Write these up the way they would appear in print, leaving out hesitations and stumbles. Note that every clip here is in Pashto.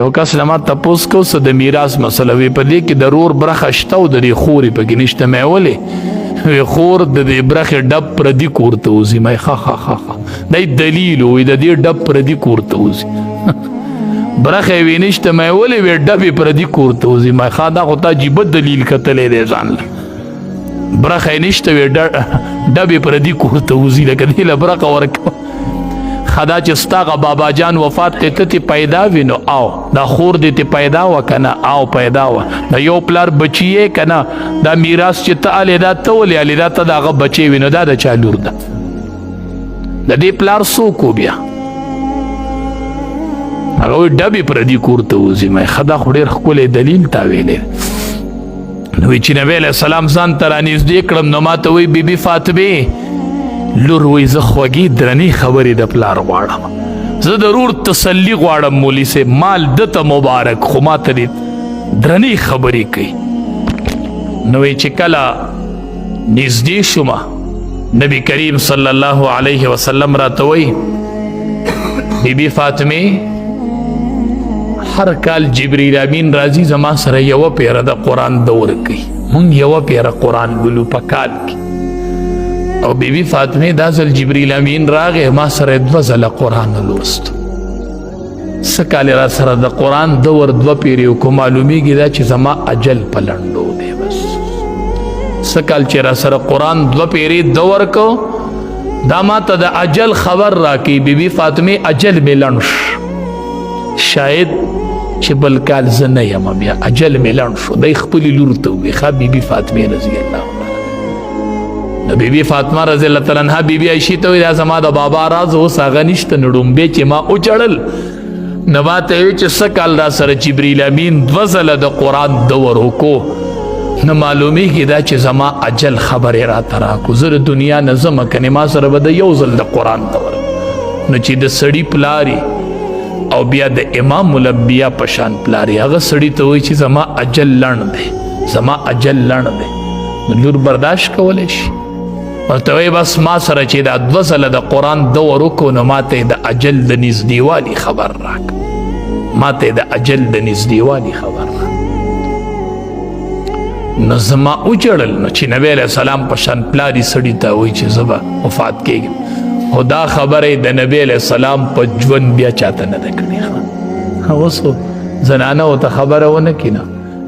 یو کس له ما تپوس کو څه د میراث مسله وي، په دې کې د رور برخه شته او د دې خورې پکې نشته. مې ولې؟ وی خور د دې برخې ډب پردي کور ته وځي. مې ښه ښه ښه ښه، دی دلیل وي، د دې ډب پردي کور ته وځي، برخه وی نشته. مې ولې؟ وی ډب پردي کور ته وځي. مې ښه، دا خو تا عجیبه دلیل کتلی دی ځان له. برخه نشته، وی ډب پردي کور ته وځي، لکه دې له برخه ورکوه. خدا چې ستاغه بابا جان وفات ته ته پیدا وینو او دا خور دې ته پیدا و کنه، او پیدا و دا یو پلار بچی کنه، دا میراث چې ته الی دا ته ولې الی دا ته داغه بچی وینو، دا د چا لور ده؟ د دې پلار سو کو بیا هغه ډبې پر دې کور ته وځي. مې خدا خو ډېر ښکلی دلیل تا ویلې. نو چې نبی علیہ السلام ځان ته رانږدې کړم نو ما ته وایي بیبي فاطمې لور، وایي زه خوږې درنې خبرې د پلار غواړم، زه د رور تسلي غواړم. مولوي صاحب مال ده ته مبارک، خو ما ته دې درنې خبرې کوي. نو وایي چې کله نږدې شومه، نبی کریم صلی الله علیه وسلم راته وایي بی بی فاطمه، هر کال جبرئیل امین راځي زما سره یوه پیره د قرآن دور کوي، مونږ یوه پیره قرآن لولو په کال کې. او بی بی فاطمه، دا ځل جبرئیل امین راغی ما سره دوه ځله قرآن لوست، څه کال را سره د قرآن دور دوه پیرې وکړو، معلومیږي دا چې زما اجل په لنډو دی. بس څه کال چې را سره قرآن دوه پیرې دور کو، دا ما ته د اجل خبر راکې. بی بی فاطمه، اجل مې لنډ شو، شاید چې بل کال زه نه یم، بیا اجل مې لنډ شو. دی خپلې لور ته ووایي، ښه بی بی فاطمه رضی الله تعالی. نو بی بی فاطمه رضی الله تعالی عنها بی بی عایشې ته وایي دا زما د بابا راز اوس هغه نشته. نو ړومبی چې ما وچړل نو ما ته وایي چې څه کال را سره جبریل امین دوه ځله د قرآن دور وکړو، نو معلومیږي دا چې زما اجل خبرې راته راکړو، زه د دنیا نه ځم کنې ما سره به د یو ځل د قرآن دور. نو چې د سړي پلاري او بیا د امام الانبیا په شان پلاري، هغه سړي ته وایي چې زما اجل لنډ دی، زما اجل لنډ دی، نو لور برداشت کولی شي؟ ورته وایي بس ما سره چې دا دوه ځله د قرآن دور وکړو، نو ما ته د اجل د نږدېوالي خبر راکړ، ما ته د اجل د نږدېوالي خبر راکړ. نو زما وجړل. نو چې نبی علیہ السلام په شان پلاری سړي ته وایي چې زه به وفات کېږم، خو دا خبره د نبی علیہ السلام په ژوند بیا چاته نه ده کړې. ښه، اوس زنانه ته خبره ونه کینه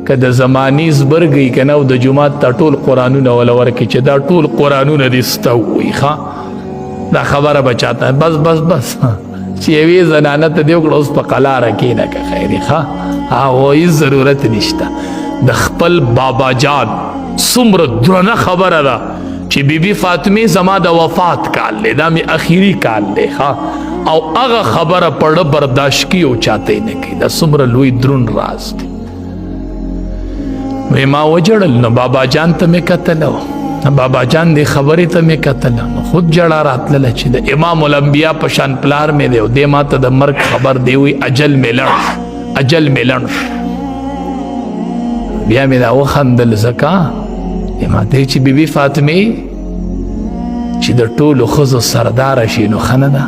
که د زمانی زبرګی کنه، او د جومات ته ټول قرآنونه ولا ورکې چې دا ټول قرآنونه دې ستا ووایي. ښه، دا خبره به چاته بس بس بس چې یوې زنانه ته دې وکړه، اوس په قلاره کښېنه که خیر. ښه، هغه هېڅ ضرورت نشته. د خپل بابا جان څومره درنه خبره ده چې بی بی فاطمه زما د وفات کال دی، دا مې اخیری کال دی. ښه، او هغه خبره پړه برداشت کی او چاته نه کوي، دا څومره لوی درون راز دی. وی ما وجړل، نو بابا جان ته مې کتلو، بابا جان دې خبرې ته مې کتل، نو خود جړه راتلله چې د امام الانبیا په شان پلار مې دی او دې ما ته د مرګ خبر دی، وی اجل مې لنډ، اجل مې لنډ. بیا مې دا وخندل، ځکه ما ته چې بیبي فاطمې چې د ټولو ښځو سرداره شي نو ښه نه ده؟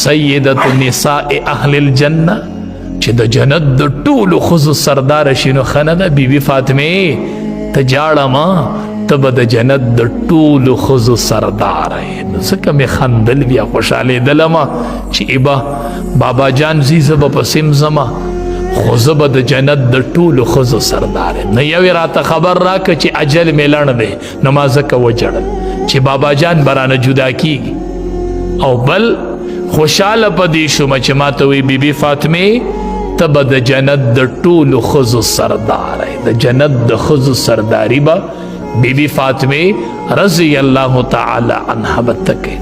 سیدة نساء اهل الجنه، چې د جنت د ټولو ښځو سرداره شي نو ښه نه ده؟ بیبي فاطمې، ته جاړه ما، ته به د جنت د ټولو ښځو سرداره یې. نو ځکه مې خندل، بیا خوشحالېدلم چې ایبا بابا جان ځي، زه به پسې ځمه، خو زه به د جنت د ټولو ښځو سردار یم. نو یوې راته خبر راکړه چې اجل مې لنډ دی، نو ما ځکه وژړل چې بابا جان به رانه جدا کیږي، او بل خوشحاله په دې شوم چې ما ته وایي بیبي فاطمې، ته به د جنت د ټولو ښځو سردار یې. د جنت د ښځو سرداري به بیبي فاطمې رضی الله تعالی عنها به ته کوې.